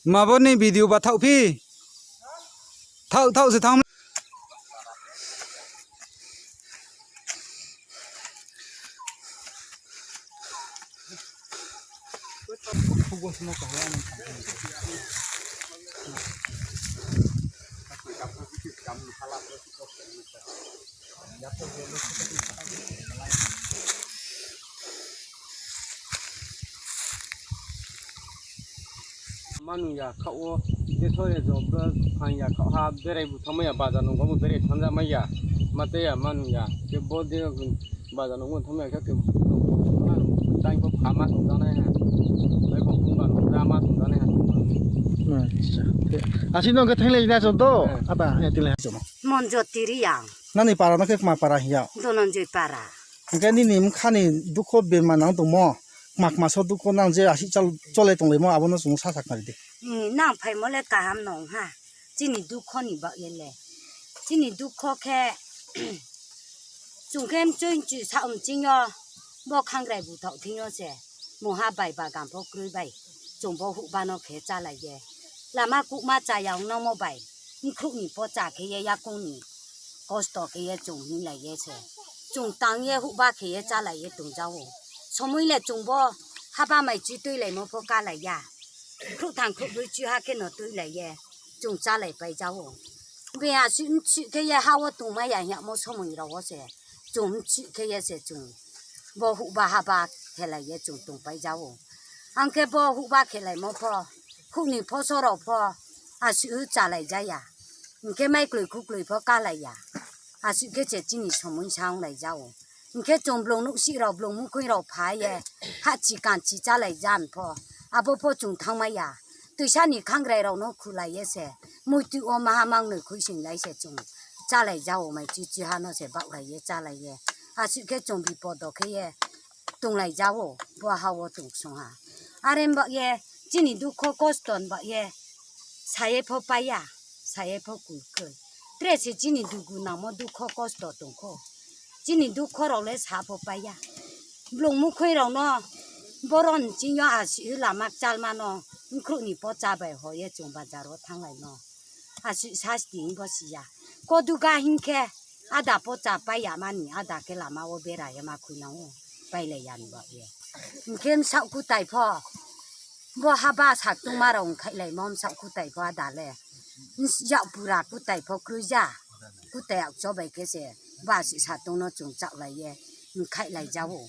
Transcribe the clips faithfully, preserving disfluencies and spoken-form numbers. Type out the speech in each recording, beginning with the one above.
Maboni video ba thauh phi? Thauh, thauh se thang. Manu ya kha o, je sore jo bwrwk phang ya kha ha, berai bu thangma ya, bazar nungo bo berai thangjakma ya, ma tei ya manu ya, je bo de bazar nungo thangma ya khe, tang ko pha ma tong janai ha, bai bo phung ba nung ra ma tong janai ha. Acha. Asino khe thanglai na chon to, ata, eh, tila ha chon. Monjoti Riyang. Nani para no khe kma para hiya? Dononjoi para. Hingke nini mkhani dukho bema nang tongmo, kma kma so dukho nang je asik chal-, chole tonglaimo abono chwng sa saknari di. Hmm, nang phaimo le kaham nong ha, chini dukho ni bagwi le. Chini dukho khe, chwng khe mchwi mchwi sa mchwng yo, bo khangrai buthok thing yo se, moha bai bagan pho kwrwi bai, chwng bo huhba no khe chalai ye. Lama kukma chaya wngnangmo bai, nkhuk ni pocha khe ye yakung ni kosto khe ye chwng hinlai ye se. Chwng tang ye huhba khe ye chalai ye tong jao. Somoi le chwng bo haba mai chi twi laimo pho ka lai ya. Khruh thang khruh bui chi ha khe no twi lai ye chwng chalai pai jao. Be aswk mchwk khe ye ha o tong ma ya hingmo somoi rao se. Chwng mchwk khe ye se chwng bo huhba haba khe lai ye chwng tong pai jao. Ang khe bo huhba khe laimo pho, khuk ni phoso rao pho aswk chalai ja ya. Hingke mai kloi khukloi pho kalai ya. Aswk khe se chini somoi sa wnglai jao. Hingke chwng blong nuksik rao, blong mukhoi rao phai ye, hachi kanchi chalai jan pho. Abo pho chwng thangma ya. Twisa ni khangrai rao no khulai ye se. Muitu o maha mang noi khui sing lai se chwng chalai jao mai chi chi ha no se baklai ye chalai ye. Aswk khe chwng bipodo khe ye tonglai jao, bo ha o tong song ha. Are mbak ye chini dukho kosto mbak ye saye pho paiya, saye pho kul kul. Tre se chini dugu nangmo dukho kosto tongkho. Chini dukho rao le sa pho paiya. Blong mukhoi rao no boron ching yo aswk lama chalma no nkhruh ni pocha bai ho ye chwng bazar o thanglai no. Aswk sasti wng bo siya. Koduga hinkhe ada pocha pai ya mani, ada khe lama o bera ye ma khuinang o, pailai ya ni ba ye. Hinkhe msak kutai pho, bo haba sak tungma rok wngkhai lai mo msak kutai pho ada le. Yak pura kutai pho kwrwi ja, kutai yak chobai khe se ba si satung no chwng chaklai ye wngkhai lai ja o.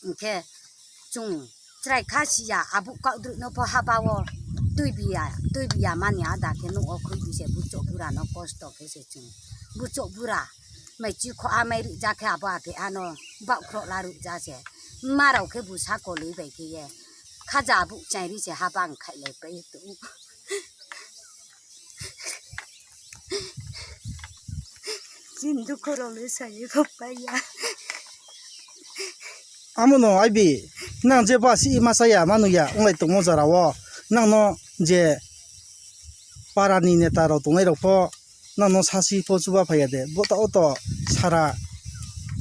Hinkhe chwng chwrai kha siya, abuk kaudruk no pho haba o twi biya, twi biya mani ada khe nuk o khwi bi se buchuk bura no kosto khe se chwng. Buchuk bura mai chikho amai rwk ja khe abo aphi ano bakhro la rwk ja se. Ma rok khe busa kolwi bai khe ye khaja abuk chairi se haba wngkhai lai pai tu. Chini dukho rok le saye kho paiya. Amo no aibi, nang je ba si masa ya manu ya, wng lai tongmo jora o, nang no je para ni neta rok tongnai rok pho, nang no sasi pho chuba phaiya de, bo ta o to sara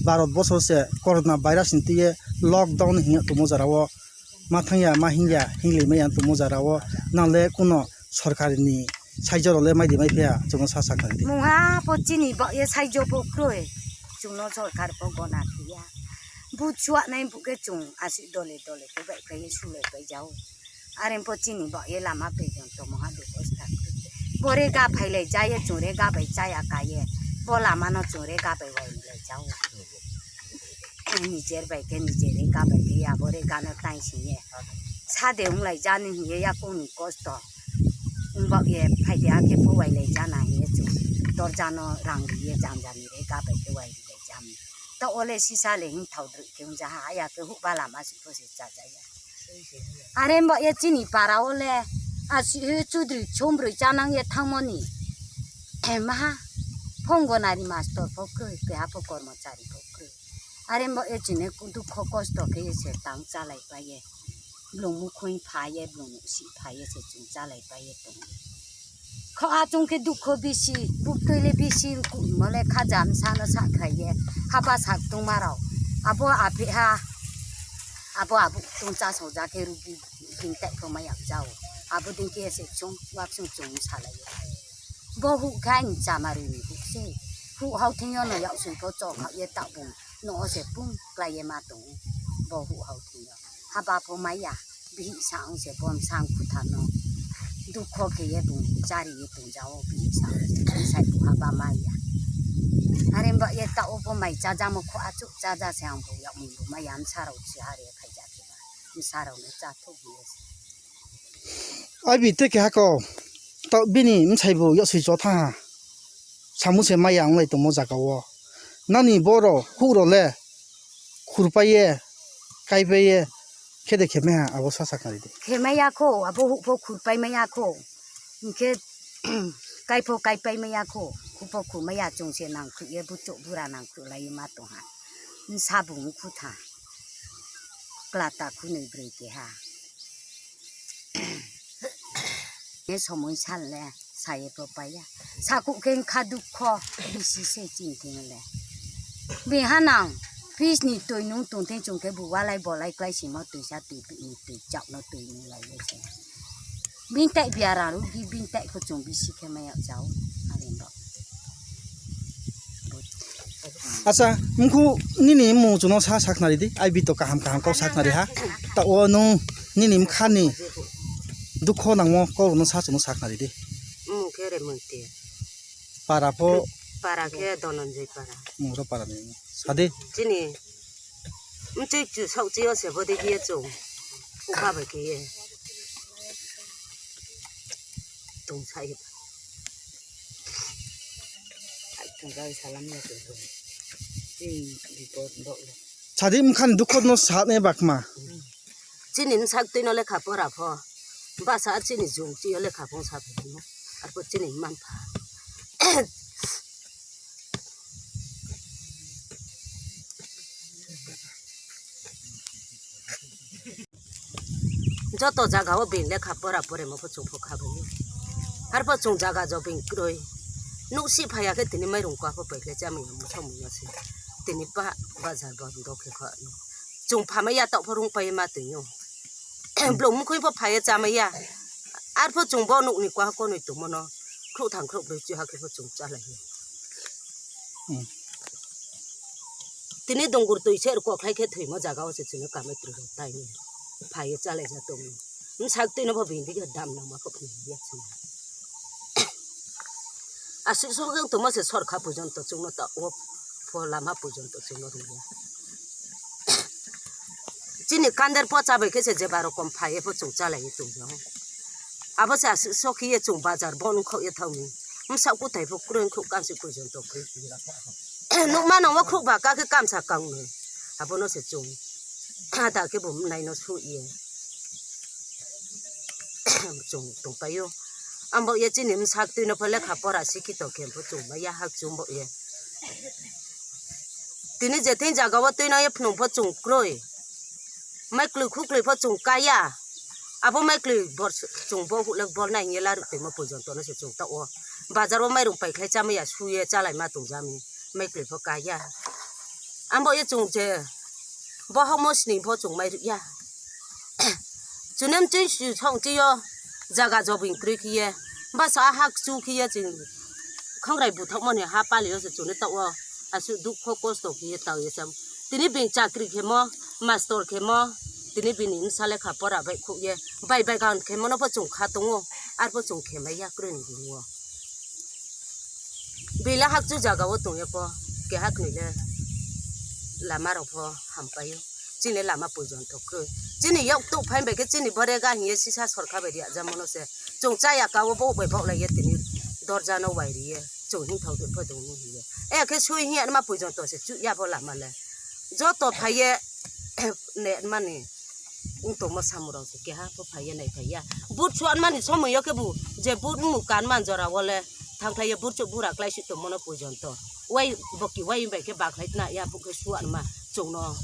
Bharat boso se corona virus ni twi ye lockdown hinya tongmo jora o, ma thangya, ma hingya, hinglwi maya tongmo jora o, nang le kuno sorkari ni saijo rok le mai di mai phiya, chwngno sa sakha di. Mungha po chini ba ye saijo po kroi, chwngno sorkar po gona phiya. Bu chuak nai bu khe chwng aswk dole dole khe bai khe sulai pai jao. Are po chini ba ye lama pe jon to mungha du posta. Bo rega phailai ja ye chwng rega bai chaya ka ye. Bo lama no chwng rega bai wai lai jao. Nijer bai khe nijer rega bai khe abo rega no tai sing ye. Sade wng lai jani hing ye yakung ni kosto. Wng bak ye phai de akhe phuwai lai jana hing ye chwng dorja no rang ri ye janja ni rega bai khe wai ri lai jani. To ole sisa le hing thau drwi khe wng ja ha ya khe huk ba lama si pho se cha cha ya. Are wng bak ye chini para ole a si chudri chombrwi chanang ye thangmoni. Maha phongo nari mastor pho khe keha pho kormochari pho khe. Are mo e chini dukho kosto khe se tang chalai pai ye. Blong mukhung pha ye, blong si pha ye se chwng chalai pai ye tong. Kho achung khe dukho bisi, buktwi le bisi mo le khaja msa no sa khai ye. Haba sak tongma rok. Abo aphi ha, abo abo tong cha so ja khe rugi bini tai kho ma yak jao. Abo din khe se chung, wak chung chung salai. Bo huh khe ani chamarwi ni huh se. Huh hau thing yo no yak sui pho chok hau ye tak bung. No se pung klai ye ma tong. Bo huh hau thing yo. Haba pho maya. Bihih sa ong se bom sang khuthar no. Dukho khe ye bung chari ye tong jao. Bihih sa ong se bung sai bu haba maya. Are ba ye tak o pho mai cha ja mo kho achuk cha ja se ang bu yak mi bu maya am sarau si hare khai ja khe ba. Am sarau no cha thuk ye se. Abi te keha ko, to bini msai bo yosui cho tha. Samu se maya wnglai tongmo jaga o. Nani boro huk ro le khurpai ye, kaipai ye, khe de khe meha abo sa saknari de. Khe maya kho, abo huk pho khurpai maya kho. Hingkhe kai pho kaipai maya kho, huk pho khur maya chung se nang khu ye buchuk bura nang khu lai ma tong ha. Sabung khu tha. Klata khunui brwi keha. E somoi sal le saye pho paiya. Sakuh khe wngkha dukho bisi se chini thengno le. Bihanang fridge ni twi nung tongtheng chwng khe bo walai bolai klai simo twisa twi ni twi chakno twi nung lai se. Bini tai biara rwgwi bini tai kho chwng bisi khe maya chao. Are bo. Acha, mkhu nini mung chuno sa saknari di, ai bito kaham kaham kau saknari ha. Ta o nung nini mkhani dukho nangmo kau no sa chuno saknari di. Mung khe re mung te. Para pho. Para khe Dononjoi para. Mung ro para ni. Sadi. Chini mchik chu sok chi o se bodi khe chung. Ukha bai khe ye. Tung sai. Sadi mkhan dukho no sa ne bakma. Chini msak twi no lekha pora pho. Basa chini jung chi o lekha pho sa phi no. Arpo chini man pha. Joto jaga o bini lekha pora poremo pho chwng pho kha bai. Harpho chwng jaga jo bini kwrwi. Nuk si phaiya khe tini mairung kwa pho pai khe chamwi ya musa muya se. Tini pa bazar bo do khe kho. Chwng phamai ya tok pho rung pai ma twi yo. Blong mukhung pho phaiya chamai ya. Arpho chwng bo nuk ni kwa konwi tongmo no. Khruh thang khruh brwi chi ha khe pho chwng chalai. Hmm. Tini dungur twi se kokhlai khe thwimo jaga o se chini kamai twi rok tai ni. Phai ye chalai ja tong. Msak twi no bo bini dige dam nang ma kok ni ya chini. Aswk sok wng tongma se sorkha pujon to chwng no ta o pho lama pujon to chwng no rwya. Chini kander pocha bai khe se jeba rokom phai ye pho chwng chalai ye tong jao. Abo se aswk sokhi ye chwng bazar bon khok ye thangni. Msak kuthai pho kwrwng khuk kansi pujon to kwrwi. Nukmano o khuk ba kakhe kamsa kangnwi. Abono se chwng. Ada khe bo naino su ye. Chwng tongpaio. Ambo ye chini msak twi no pho lekha pora sikhi to khe pho chwng maya hak chwng bo ye. Tini je thing jaga o twi no ye phunung pho chwng kwrwi. Mai kwlwi khuklwi pho chwng kaya. Abo mai kwlwi bor chwng bo hulek bol nai hingye larwk tongma pujon tono se chwng ta o. Bazar o mairung pai khlai chamaya suye chalai ma tong jami. Mai kwlwi pho kaya. Ambo ye chwng je bohok mo sini pho chwng mai rwya. Chunem chwi song chwi o jaga jobing kwrwi khiye. Basa hak chu khiye chwng khongrai buthok moni ha pali o se chwngno ta o. Aswk dukho kosto khiye tao ye sam. Tini bini chakri khemo, mastor khemo, tini bini bwsa lekha pora bai khuk ye, bai bai gan khemo no pho chwng kha tongo, arpho chwng khemai ya kwrwini bini o. Bini le hakchu jaga o tong ye pho, keha kwnwi le lama rok pho hampai o. Chini lama pujon to kwrwi. Chini yok tuk phain bai khe chini borega hiye sisa sorkha bai riya jamo no se. Chwng chaya ka o bo bai bok lai ye tini dorja no wai riye. Chwng himthok pho dong no hiye. E khe sui hiya ma pujon to se chu ya bo lama le. Joto phaiye ne mani. Wng tongma samung rok se keha pho phaiya nai phaiya. But suan mani somoi yo khe bu je but mu kan man jora o le thang khlai ye burchuk bura klai si tongmo no pujon to. Wai boki wai bai khe ba khlai tna ya bu khe suan ma chwng no.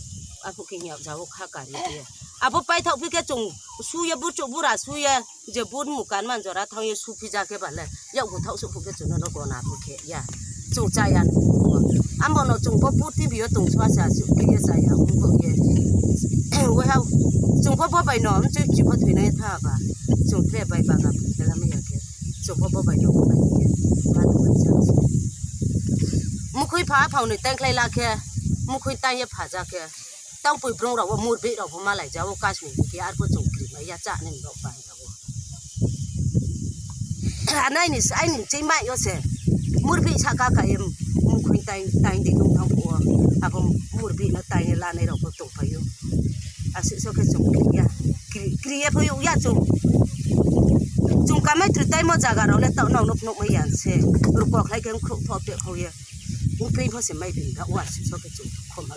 Aphuk khe hiya jao kha kari khe. Abo paithok phi khe chwng su ye burchuk bura su ye. Je but mu kan man jora thang ye su phi ja khe ba le, yak bu thok su phu khe chwng no gona phu khe ya. Chwng cha ya no. Ambo no chwng bo purthimbi yo tong swa sa su phi ye cha ya wng bo ye. Waiha chwng pho bo bai no mchwi mchwi pho thwinai tha ba. Chwng khe bai baga phela maya khe. Chwng pho bo bai no bo bai khe. Ma tong bai chang se. Mukhwi pha phau ni tang khlai la khe. Mukhwi tang ye pha ja khe. Tang pui brong rok bo mur bi rok bo malai ja o kasni khe ar pho chwng kri mai ya cha nai rok bai. Anaini aini chimai yo se murbi saka ka em mukhwi tai tai de nung thang phuo abo murbi no tai lanai rok bo tong phaio. Aswk so khe chwng kriya kri- kriya phaio ya chwng chwng kamai thri tai mo jaga rok le tau nang nuk nuk mai ya se rukok lai khe khruh thok te khao ye. Ungpei pho se mai bin da o aswk so khe chwng khoma.